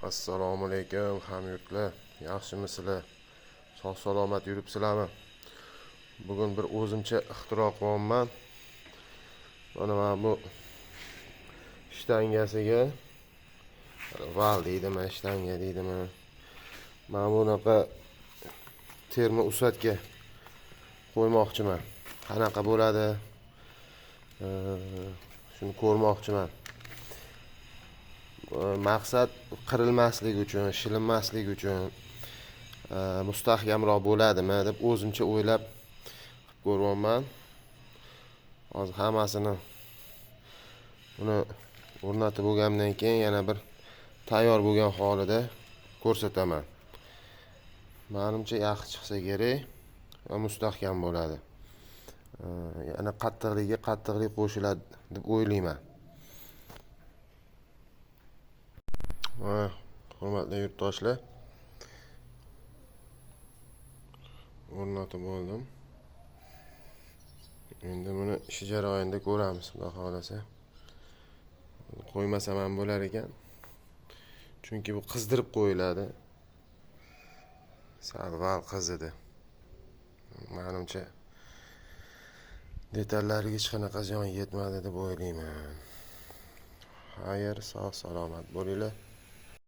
Assalomu alaykum hamyurtlar, yaxshimisizlar? Sog' salomat yuribsizlarmi? Bugun bir o'zimcha ixtiro qilyapman. Mana bu shtangasiga val deydimi, shtanga deydimi? Mana bunaqa termo usadga qo'ymoqchiman. Qanaqa bo'ladi? Shuni ko'rmoqchiman. Maqsad qirilmaslik uchun, shilinmaslik uchun mustahkamroq bo'ladimi deb o'zimcha o'ylab qilib ko'ryapman. Hozir hammasini uni o'rnatib bo'lgandan keyin yana bir tayyor bo'lgan holida ko'rsataman. Menimcha yaxshi chiqsa kerak va mustahkam bo'ladi. Yana qattiqligiga qattiqlik qo'shiladi deb o'ylayman. Hurmatli yurtdoshlar, o'rnatib oldim. Endi buni ish jarayonida ko'ramiz, xudo xohlasa. Qo'ymasam ham bo'lar ekan. Chunki bu qizdirib qo'yiladi. Sal val qizidi. Menimcha detallariga hech qanaqa ziyon yetmadi deb o'ylayman. Xayr, sog' salomat bo'linglar.